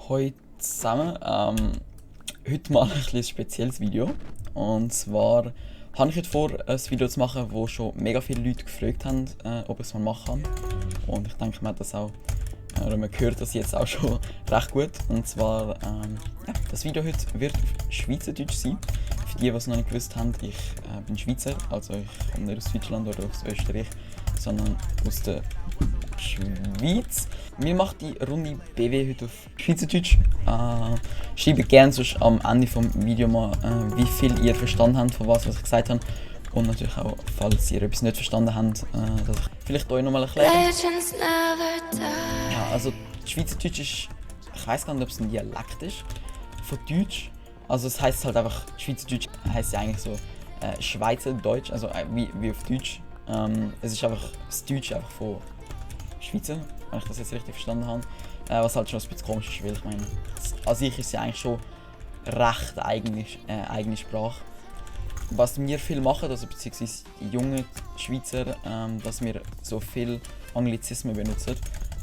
Hallo zusammen. Heute mal ein spezielles Video. Und zwar habe ich heute vor, ein Video zu machen, wo schon mega viele Leute gefragt haben, ob ich es mal machen kann. Und ich denke, man hat das auch, oder man hört das jetzt auch schon recht gut. Und zwar, ja, das Video heute wird auf Schweizerdeutsch sein. Für die es noch nicht gewusst haben, ich bin Schweizer, also ich komme nicht aus Deutschland oder aus Österreich, sondern aus der Schweiz. Wir machen die Runde BW heute auf Schweizerdeutsch. Schreibt gerne sonst am Ende des Videos mal, wie viel ihr verstanden habt von was ich gesagt habe. Und natürlich auch, falls ihr etwas nicht verstanden habt, dass ich vielleicht euch nochmal erkläre. Ja, also Schweizerdeutsch ist, ich weiß gar nicht, ob es ein Dialekt ist von Deutsch. Also es heisst halt einfach, Schweizerdeutsch heisst ja eigentlich so Schweizerdeutsch, also wie auf Deutsch. Es ist einfach das Deutsch einfach von Schweizer, wenn ich das jetzt richtig verstanden habe. Was halt schon ein bisschen komisch ist, weil ich meine, an sich ist es ja eigentlich schon recht eigene Sprache. Was wir viel machen, also beziehungsweise die jungen Schweizer, dass wir so viel Anglizismen benutzen.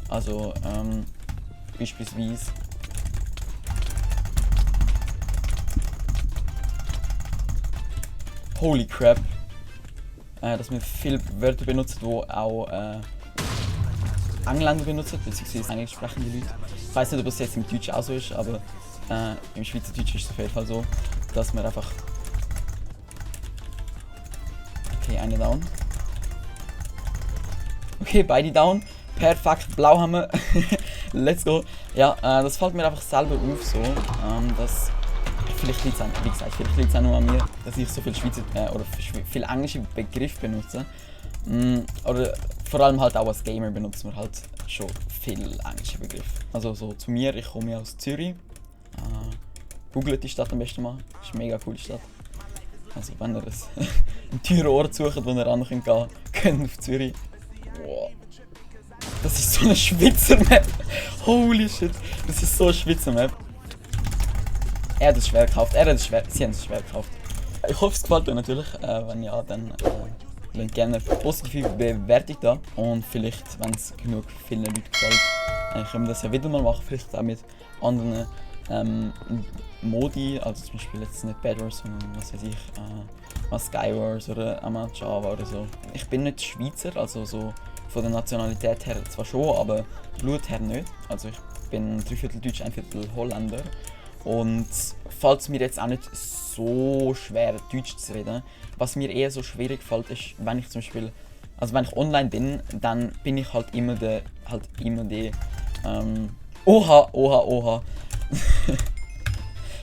Also beispielsweise Holy crap. Dass wir viele Wörter benutzen, die auch Engländer benutzen, beziehungsweise englisch sprechende Leute. Ich weiß nicht, ob das jetzt im Deutsch auch so ist, aber im Schweizerdeutsch ist es auf jeden Fall so, dass wir einfach... Okay, eine down. Okay, beide down. Perfekt, blau haben wir. Let's go. Ja, das fällt mir einfach selber auf so, dass... Vielleicht liegt es an, wie gesagt, vielleicht liegt es auch nur an mir, dass ich so viel Schweizer oder viel englische Begriffe benutze. Oder vor allem halt auch als Gamer benutzen wir halt schon viel englische Begriffe. Also so zu mir, ich komme ja aus Zürich. Googelt die Stadt am besten mal, das ist eine mega coole Stadt. Also wenn ihr einen teuren Ort sucht, wo ihr ran gehen könnt auf Zürich. Wow. Das ist so eine Schweizer Map. Holy shit, das ist so eine Schweizer Map. Er hat es schwer gekauft, sie haben es schwer gekauft. Ich hoffe, es gefällt euch natürlich. Wenn ja, dann lasst gerne eine positive Bewertung da. Und vielleicht, wenn es genug vielen Leuten gefällt, können wir das ja wieder mal machen. Vielleicht auch mit anderen Modi, also zum Beispiel jetzt nicht Bed Wars, sondern was weiß ich, mal Skywars oder einmal Java oder so. Ich bin nicht Schweizer, also so von der Nationalität her zwar schon, aber Blut her nicht. Also ich bin 3/4 Deutsch, 1/4 Holländer. Und fällt mir jetzt auch nicht so schwer, Deutsch zu reden. Was mir eher so schwierig fällt, ist, wenn ich zum Beispiel, also wenn ich online bin, dann bin ich halt immer der, oha.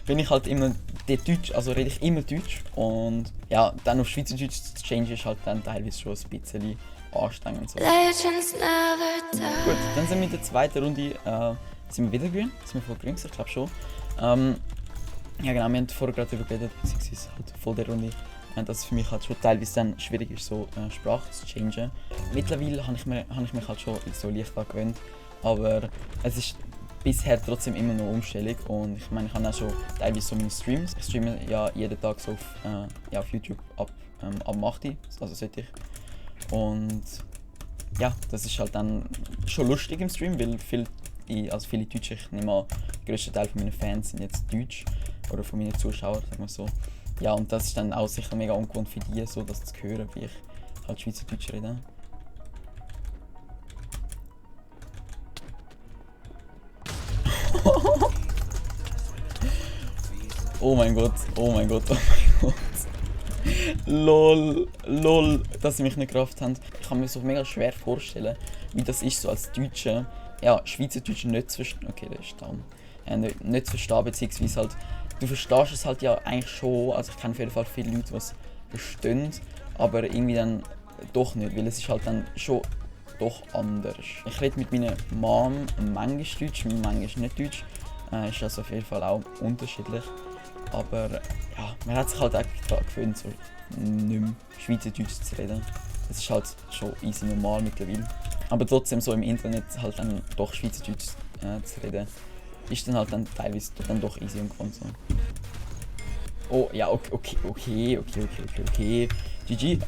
bin ich halt immer der Deutsch, also rede ich immer Deutsch. Und ja, dann auf Schweizerdeutsch zu change ist halt dann teilweise schon ein bisschen anstrengend. So. Gut, dann sind wir in der zweiten Runde, sind wir wieder grün? Sind wir voll grün? Ich glaube schon. Ja genau, wir haben vorher gerade darüber geredet, beziehungsweise halt vor der Runde, dass es für mich halt schon teilweise dann schwierig ist, so Sprache zu changen. Mittlerweile habe ich mich halt schon so leicht daran gewöhnt, aber es ist bisher trotzdem immer noch Umstellung und ich meine, ich habe auch schon teilweise so meine Streams. Ich streame ja jeden Tag so auf YouTube ab 8 Uhr, also sollte ich. Und ja, das ist halt dann schon lustig im Stream, weil viele Deutsche, ich nehme an, der grösste Teil von meinen Fans sind jetzt Deutsch oder von meinen Zuschauern, sagen wir so. Ja, und das ist dann auch sicher mega ungewohnt für die, so das zu hören, wie ich halt Schweizerdeutsch rede. Oh mein Gott. Lol, dass sie mich nicht gerafft haben. Ich kann mir so mega schwer vorstellen, wie das ist, so als Deutsche, ja, Schweizerdeutsch nicht zu verstehen. Okay, der ist down. Nicht zu verstehen, beziehungsweise halt, du verstehst es halt ja eigentlich schon, also ich kenne auf jeden Fall viele Leute, die es verstehen, aber irgendwie dann doch nicht, weil es ist halt dann schon doch anders. Ich rede mit meiner Mom manchmal Deutsch, manchmal nicht Deutsch. Ist also auf jeden Fall auch unterschiedlich. Aber ja, man hat sich halt auch daran gewöhnt, so nicht mehr Schweizerdeutsch zu reden. Das ist halt schon easy normal mittlerweile. Aber trotzdem so im Internet halt dann doch Schweizerdeutsch zu reden, ist dann halt dann teilweise dann doch easy und gewohnt so. Oh ja, okay. GG.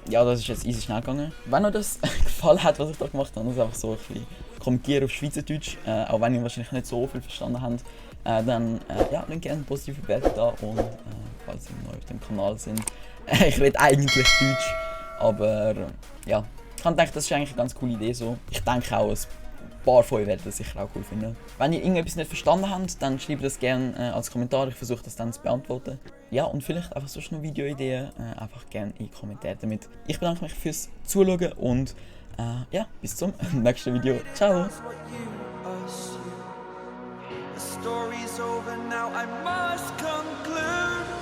Ja, das ist jetzt easy schnell gegangen. Wenn euch das gefallen hat, was ich da gemacht habe, das ist einfach so ein bisschen kommentieren auf Schweizerdeutsch, auch wenn ihr wahrscheinlich nicht so viel verstanden habt. Dann ja, lasst gerne eine positive Bewertung da und falls ihr neu auf dem Kanal sind. Ich rede eigentlich Deutsch, aber ja, ich habe gedacht, das ist eigentlich eine ganz coole Idee so. Ich denke auch, ein paar von euch werden das sicher auch cool finden. Wenn ihr irgendetwas nicht verstanden habt, dann schreibt das gerne als Kommentar, ich versuche das dann zu beantworten. Ja, und vielleicht einfach sonst noch Videoideen, einfach gerne in die Kommentare damit. Ich bedanke mich fürs Zuschauen und ja, bis zum nächsten Video. Ciao! The story's over now, I must conclude.